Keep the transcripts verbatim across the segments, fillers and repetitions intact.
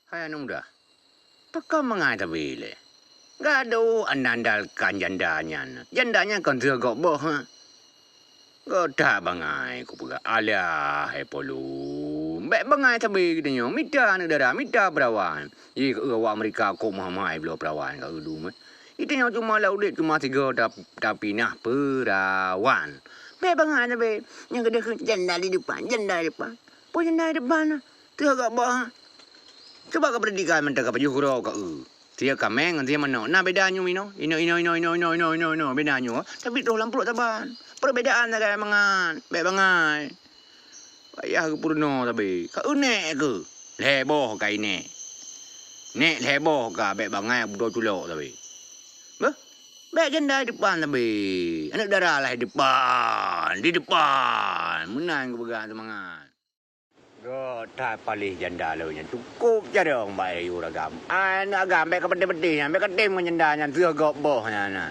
Hai aneuk muda, pakon bangai tabe lé? Gadôh andalkan janda nyan. Janda nyan kon teuh gob boh, ha? Geutak bangai, kupeugah, "Alah, hai Polu, bék bangai tabe geutanyoe, mita aneuk dara, mita peurawan." Ih, keu awak Amerika kok mahai bloe peurawan ka eu dum, eh. Geutanyoe cuma lam udeb cuma sigoe ta-, tapi na peurawan. Bék bangai tabe, nyang keudeh kheun janda di depan, janda di depan. Peue janda di depan? Teuh gob boh, ha? Cuba kapeuratikan mantong ka pajoh keudroe ka eu. Sia kaméng ngon sia manok. Na beda nyoe inoe. Inoe, inoe, inoe, beda nyoe. Tapi troh lam pruet saban. Perbedaan sagai mangat. Bék bangai. Payah geupeurunoe sabe. Ka eu nèk keuh. Lhèe boh ka i nèk. Nèk lhèe boh ka bék bangai budoe culok sabe. Beuh. Bék janda di depan sabe. Aneuk dara lah di depan. Di depan. Meunan geupeugah seumangat. Geutak paléh janda lôn nyan cukôp carông bak yue agam. Ai aneuk agam, bék ka peudeh-peudeh nyan, bék ka tem ngon janda nyan, teuh gob boh nyan na.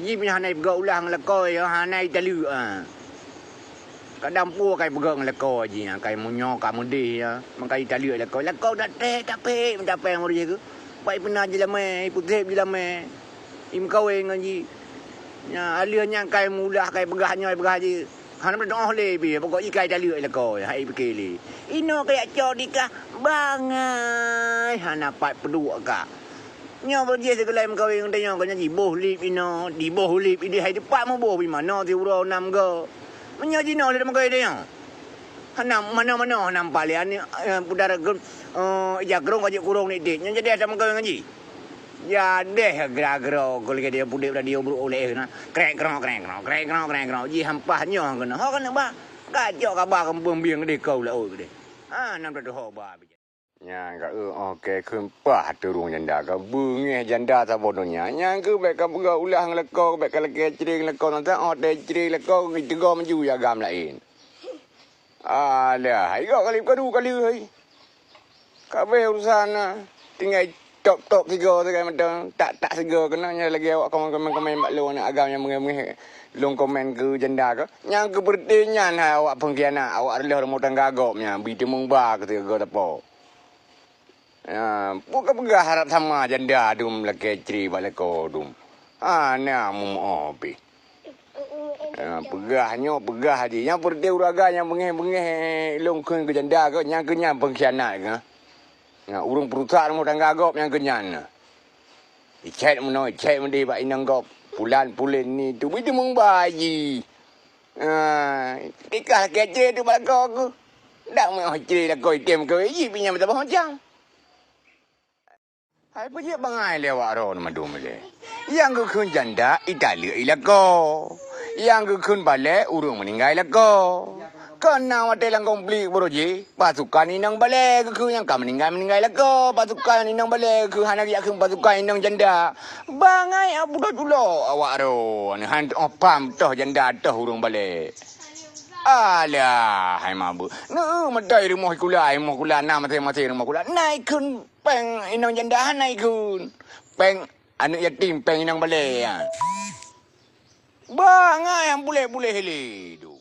Jih pih hana ipeugah ulah ngon lakoe, hana italeuek, ah. Kadang peue ka ipeugah ngon lakoe jih nyan, ka imeunyoe ka meudeh nyan, meuka italeuek lakoe. Lakoe dak trép, dak pék, meuta péng ureueng jih keuh. Bak ipeuna jeulamé, ipeutrép jeulamé. Imeukawen ngon jih. Nyan, aleuh nyan ka imeuulah, ka ipeugah nyoe, ipeugah jih. Hana meudoh lé pih, pokok jih ka italeuek lakoe, hai pike lé. Inoe kajak cok dikah, bangai, hana pat peuduek kah. Nyoe beujih sigohlom meukawen ngon tanyoe, keu nyan jiboh lip inoe, diboh lip idéh, hai dipat muboh, bimanoe siuroe nam go. Meunyoe jinoe lé meukawen tanyoe. Hana manoe-manoe hana meupat lé, aneuk, eh, pudara, eh, ija krong ka jeuet kurong dik-dik. Nyoe jadi ata meukawen ngon jih. Jadeh gra-gra keu lagèe dia pudép radio brôk ulèe na. Krek krok, krek krok, krek krok, krek krok. Jih hampah nyoe keunoe. Ho keuneuk ba? Ka cok kaba kampông bieng deh kau laôt deh. Ha, nam tatuho ba. Nyan ka eu oke kheun pah teurong janda ka beungèh janda saboh donya. Nyan keuh bèk ka peugah ulah ngon lakoe, bèk ka lakèe cre ngon lakoe, nang ta ote cre lakoe, geuteugom ju agam laén. Alah, hai gok kalib kadu kali hai. Kabeh urusan na. Tinggai top-top sigoe sagai mantong, tak-tak sigoe keunoe nyan lagèe awak komen-komen-komen bak lôn aneuk agam nyang meungèh-meungèh lôn komen keu janda keuh. Nyang keupeureuté nyan hai awak peungkhianat, awak reuloh rumoh tangga gob nyan, bi teumeung ba keu sigoe teupok. Ha, peue ka peugah harab sama janda dum lakèe cre bak lakoe dum. Hana meumoh pih. Ha, peugah nyoe, peugah jih. Nyang peureuté uraga nyang beungèh-beungèh lôn kheun keu janda keuh, nyang keuh nyan peungkhianat keuh. Nyan, ureueng peurusak rumoh tangga gob nyang keuh nyan. Icèt meunoe, icèt meudéh bak inong gob. Pulan, pulen ni tu, bi teumeung ba jih. Ha, tikah lakèe cre tu bak lakoe keuh. Dak meuoh cre lakoe item keu jih, pih nyan meusaboh macam. Hai peue jeuet bangai lé awak droeneuh mandum lé. Nyang geukheun janda italeuek ilakoe. Nyang geukheun balèe ureueng meuninggai lakoe. Keu na watèe lam konflik baroe jih, pasukan inong balèe geukheun nyang ka meuninggai-meuninggai lakoe, pasukan inong balèe geukheun hana geujak kheun pasukan inong janda. Bangai abu droe culok awak droeneuh han oh pam toh janda toh ureueng balèe. Alah, hai mabeuek. Neu meutai rumoh sikula, rumoh sikula na maséng-maséng rumoh sikula. Na ikheun Péng inong janda hana ikheun. Péng aneuk yatim, péng inong balèe nyan. Bangai nyang puléh-puléh lé tu.